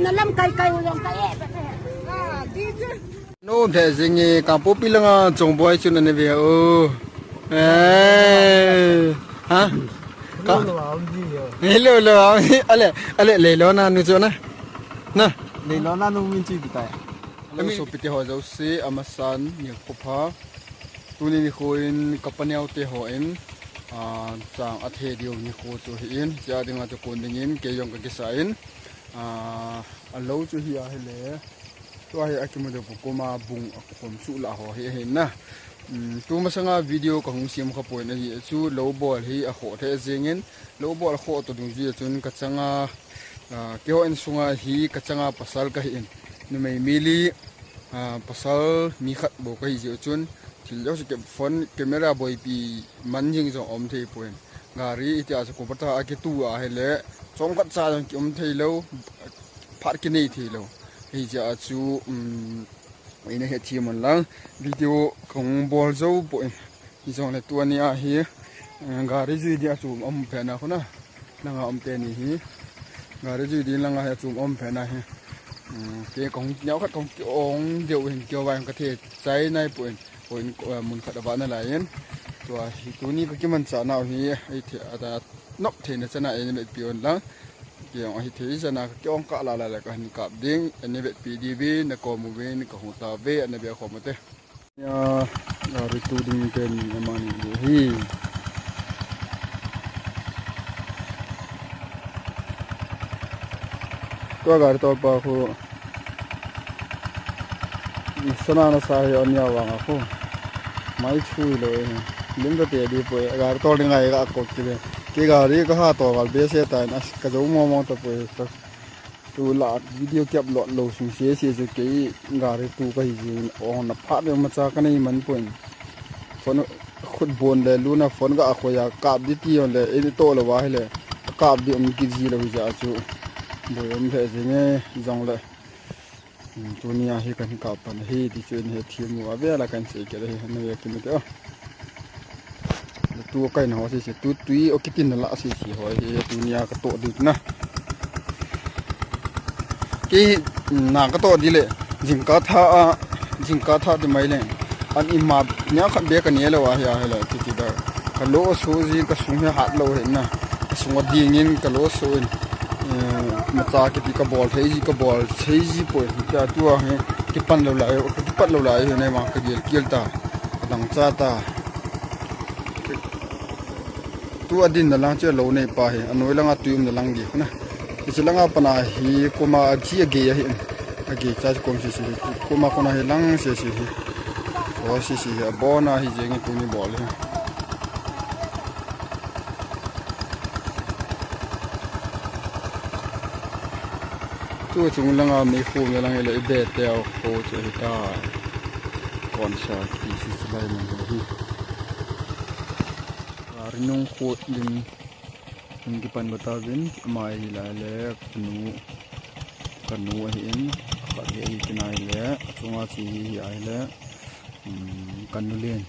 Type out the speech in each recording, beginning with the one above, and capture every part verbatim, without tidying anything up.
Na lam kai kai u jong ka e. No, the zingi, Kangpokpi langa Chongboi chu nana ve o. Eh. Ha? Ka. Hello, hello. Ale, ale, leilona nu chu na. Na. Leilona nu min chu kitai. Hello, sopite ho jouse, amasan, nikho pha. Tuni nikho in ka paneo te ho in, ah, chang athe diu nikho chu hi in, sia dinga chu kon dingin, kei jong ka kisa in, ah, alou chu hi ahile. Tua hi akimu deu pu koma bung akhom suh lah ho hi ahin na. Um, tu masanga video ka hung siam kha poi na hi chu lou bol hi akhoh thei jingin, lou bol akhoh to dungjui a chun ka changa, ah, keiho insunga hi ka changa pasal ka hi in. Numei mi li, ah, pasal mi khat bou ka hi jeh chun thil jouse kep phone camera boipi man jing jong um thei poi. Gari itia chu kobata akitu ahile chomkhat cha jong ki um thei lou. Phat kinei thei lou. Hijeh a chu, um, ina hethem un lang. Video kahung bol jou poi. Hijongle tua ni ahi, eh, gari jui dia chu um phe na khu na. Langa um teni hi. Gari jui dia langa hi chu um phe na hi. Um, kei kahung neo khat kahung ki-ong deu hin kei vai ka the chai nai poi. Poi, eh, mun khat ava na lai in. Tua hi tuni ka kimanchah nau hi, ei the, ada, nop theina chana ei na vetpi un lang. Kei jong ahi thei chana ka ki-ong kah lah lah le ka hin kap ding, ana vetpi diuvin, na kom uvin, ka hung tauve, ana ve khom ute. Ya, gari tu ding ten amani bu hi. Tua gari tolpa khu. Sana na sa hi ania vang a khu. Mai chui lou e. Lim ta te di poi. Gari tol ding ngai ka ko kile. Kei gari ka ha to val be se ta na ka jo mo mo ta poi. Tu la video ki upload lou sung se se chu kei gari tu ka hi jin ong na phat le macha ka nei man poi. Phone khut bon le luna phone ka a khoya kap di ti on le e to lou va hi le. Kap di um ki ji lou hi ja chu. Boi um le jing e jong le. Hmm, tuni a hi kan kap pan hi, ti chu in hethem u a vela kan sei kit hi, na ve kit u te o. Tu kai na ho sei sei, tu tui o kitin na la sei sei ho hi, tuni a ka toh di na. Kei, hmm, na ka toh di le, jingkah tha a, jingkah tha ti mai le. An ima nia khat be ka ne lou a hi a hi la, ti ti da. Ka lo so ji ka sung hi hat lou hi na. Ka sung a ding in ka lo so in. Eh, macha kiti ka bol thei ji, ka bol thei ji poi. Ka tu a hi, kipan lou lai, ka kipat lou lai hi na ma ka gel kiel ta. Ka dang cha ta. Tu a din na lang chu lou nei pa hi, a noi langa tui um na lang di khu na. Hiche langa pana hi koma a ji a gei a hi in. A gei cha chu kom sisi hi. Koma kona hi lang sisi hi. Ko sisi hi a bona hi jeng in tuni bol hi. Tu chung langa mi khu na lang le i be te a khu chu hi ta. Kon sa ki si si lai man hi. Rinung khu lim. Hung kipan bata vin, ama hi lai le, kanu, kanu ahi in, khat hi ahi kinai le, achunga chi hi ahi le, um, kanu len.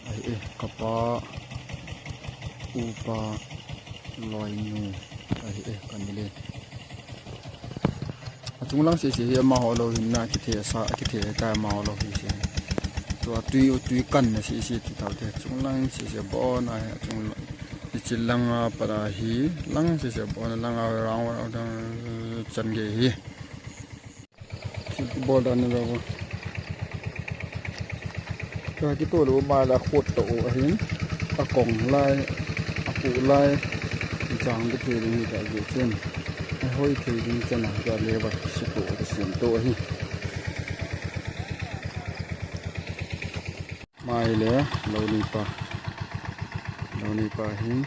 Ahi e, kapa, upa, loinu, ahi e, kanu len. Achung lang sisi hi amaho lou hin na kithe sa, kithe ta amaho lou hi si. Tua tui, tui kan na sisi ti tau te. Chung lang sisi bon a hi achung lang. Hiche langa para hi lang sisi bon a langa round, round, round chan gei hi. Bol dan ni lo. Ka kitoh lou ma la khut toh u ahin, akong lai, apu lai, chang te thei ding hi ta ji chen. Ahoi thei ding chan a ka le va si toh, ka siam toh ahi. Mai le, lou ni pa. Lou ni pa hin.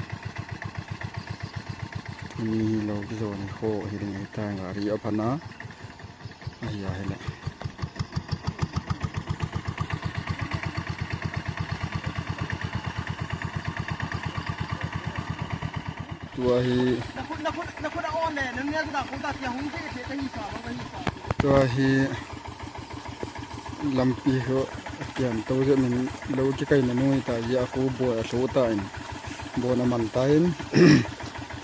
Ni hi lou kijo ni kho hi ding hi ta gari a phana. Ahi a hi le. Tua hi. Tua hi lampi ho kian to je min lo kikai na nui ta ya khu bo a lo ta in. Bo na man ta in.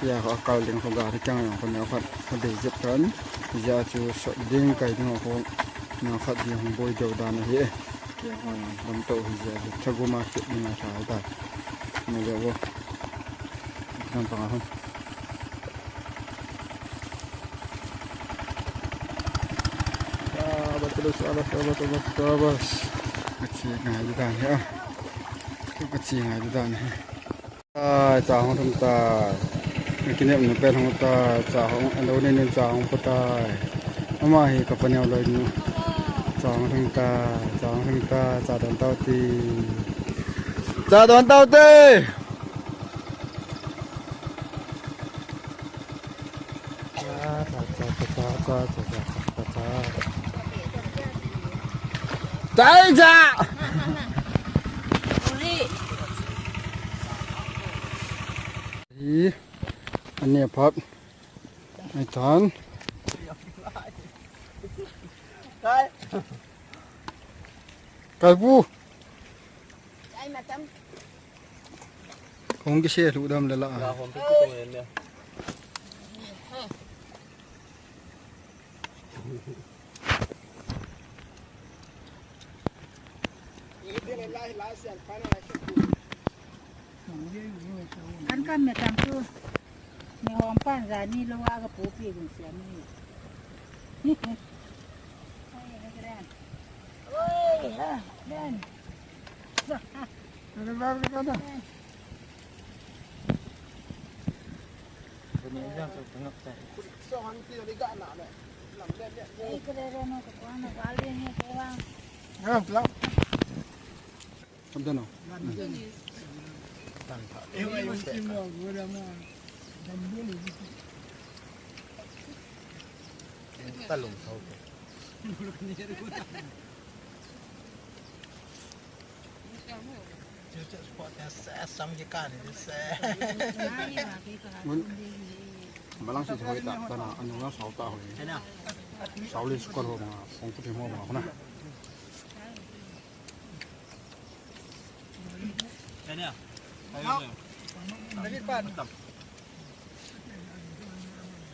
Ya kho kal ding kho gari kiang kho na kho dei jep tan. Hijeh chun sot ding kai ding ho, na khat ding hung boi deu dan ahi. Kei ho lam to hijeh chun thagum a kit ding a tha ta. Na le wo. Nam panga hon. Sabas, sabas, sabas, sabas, sabas. Ka chi ngai dan hi a. Ka chi ngai dan hi. Ai, cha hung thum tai. Kinep nu pen hung tai. Cha hung, alo nei nin cha hung pu tai. Ama hi ka paneo loi nu. Cha hung thum tai. Cha hung thum tai. Cha don tau te. Cha don tau te. Cha, cha, cha. Chai cha. Hi, ani phat. Ai tan. Kai bu. Hung kise lu dam le la. An kam me tam tu. Ni hom pan ja ni lo aga pu pi gun sia ni. Oi, ha, dan. Ada baru kita dah. Balang si hoi ta, bana anu na sao ta hoi. Sao le sukar ho ma, kong puti ho ma, na. David pan.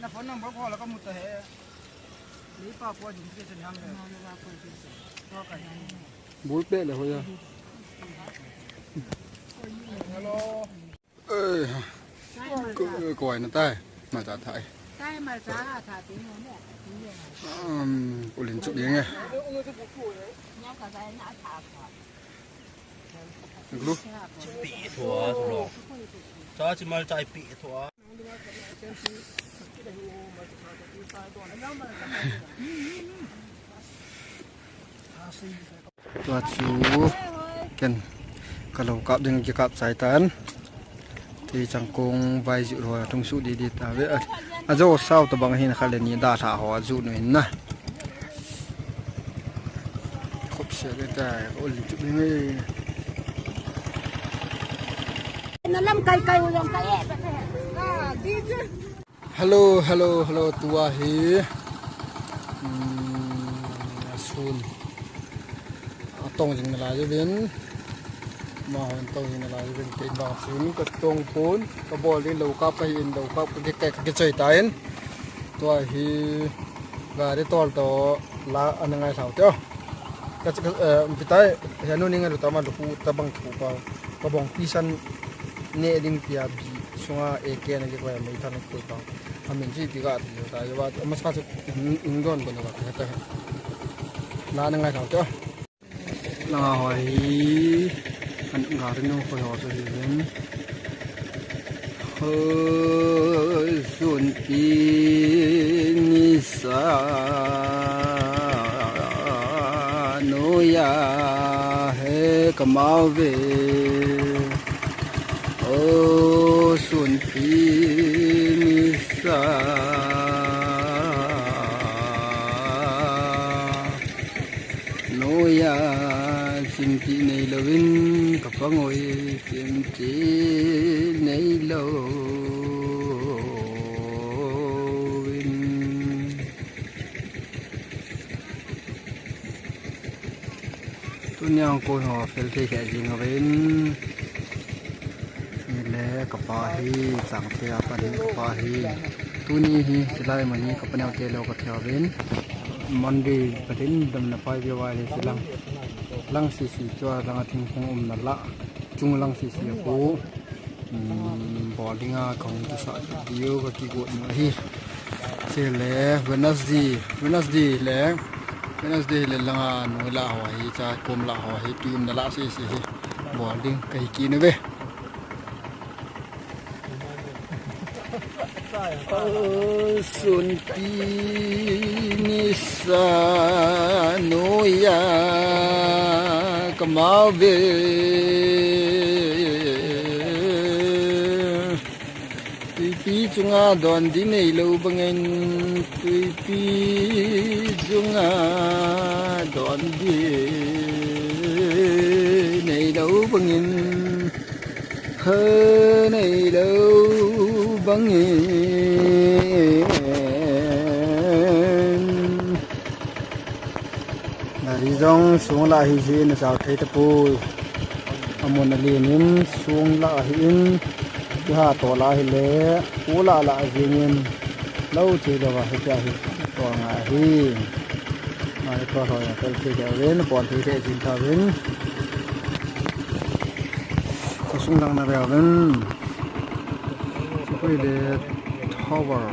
Na phone number ko la ka muta he. Ni pa ko jin ke chen ham le. Bul pe le ho ya. Hello. Eh, ko, ko ai na tai. Ma ta thai. Tai ma ta tha ti mo ne. Um, ulin chuk ding e. Glu. Pi thua, thua. Cha chi mal chai pi thua. Tua chu ken ka lo kap ding kikap chai tan. Ti changkong vai ju ho thung su di di ta ve. A jo sao ta bang hin kha le ni da tha ho ju nu hin na. Khop se le ta ol chu ding e. Na lam kai kai u jong kai e. Hello, hello, hello, tua hi. Hmm, sun. Atong jing nalai uvin. Mahon tong jing nalai uvin. Kei bang sun ka tong pon. Ka bol ding lo kap ka hin lo kap ka ke ka ke choi ta in. Tua hi. Gari tol to la ana ngai thau teo. Ka, ka, eh, pitai, he nu ni ngai lu ta ma lu hu ta bang khu pa. Ka bong pi san ne ding pia bi sunga e ke na ke ko ya mai than ko pa. Amin ji pi ga ti ta ya wa ma sa chu ing don ko na ba ta. Na na ngai thau teo. Na hoi. An gari nu ko yo to hi. Hoi, sun pi ni sa no ya he kamau ve. O sun pi ni sa. Noia chimti nei louvin ka pangoi chimti nei louvin. Tuni ang ko ho fel thei khe jing avin. Ni le ka pa hi chang thei a pan ka pa hi. Tuni hi silai mani ka paneo te lo ka thiavin. Monday Pathen damna pai veu a le silang. Lang sisi chua lang a thingphung umna la. Chung lang sisi a pu. Hmm, bol dinga ka hung kisa diu ka kigot nu ahi. Chule Wednesday, Wednesday le, Wednesday le langa nu la ho hi cha kom la ho hi tui umna la sisi hi. Bol ding ka hi kinu ve. Sunpi nisa noya kamave. Tuipi chunga don di nei lo bangin, tuipi chunga don di nei lo bangin. Hei nei lo bangin. Nari jong sung la hi ji na sao thei tapoi. Amun alin in sung la hi in. Kiha to la hi le. U la la jingin. Lo che lo va hi kya hi. To nga hi. Ngai to lo ya tel che kya ven. Pon che che jin ta ven. Khosung lang na veu vin. Khoi le tower.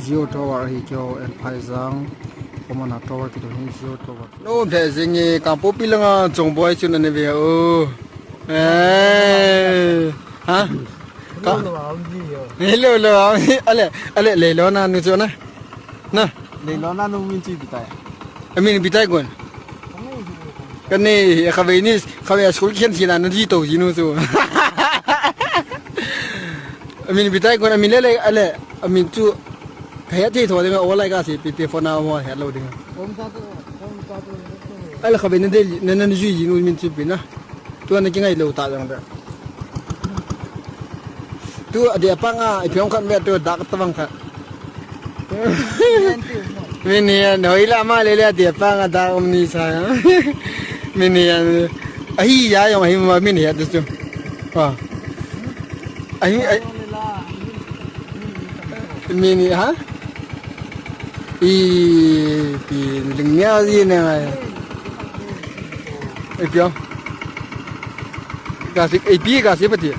Jio tower hi kyo en phai jang. Komana tower kito hin Jio tower. No, phe jing e, Kangpokpi langa Chongboi chun ani ve o. Eh. Ha? Ka- Hello, hello. Ale, ale, le lo na nu chu na. Na. Le lo na nu min chu bitai. Amin bitai kon. Kani, kavei ni, kavei school khen sina na di to jinu chu. Amin bitai kon, amin le le, ale, amin chu. Kaya te tho dinga, olai ka si, pi te phone na mo, hello dinga. Ale kavei na de, na na ju jinu min chu pi na. Tu na kingai lo ta jang da. Tu adi apang a, ipi ong khat ve tu dak tavang khat. Min hian, hoi la ma le le adi apang a dak um ni sa. Min hian, ahi ya jong ahi ma min hian tu chu. Ha. Ahi, ahi. Min hi, ha? Ipi ling nia ji ne ngai. Ipi o. Ka si, ipi ka si pati.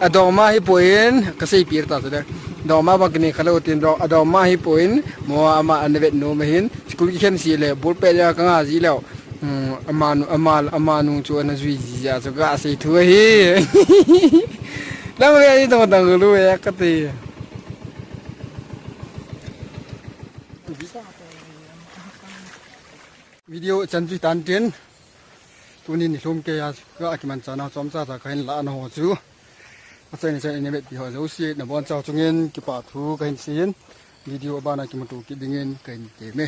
Adoma hi poin, ka sei pi ta se de. Doma bang kini khalo tin do, adoma hi poin, mo ama an vet no ma hin, school khen si le, bul pe ja ka nga ji leo. Hmm, amanu, ama, amanu chu ana jui ji ja chu ka sei thu hi. Lang ve ni tong tang lu ya ka ti. Video chan jui tan tin. Tuni ni lhum ke ya ka kiman chana chom cha cha ka hin la na ho chu. Achai ni chai ni vet pi ho jo si na bon cha chungin kipa thu ka hin sin. Video bana kimutu kidingin ka hin te me.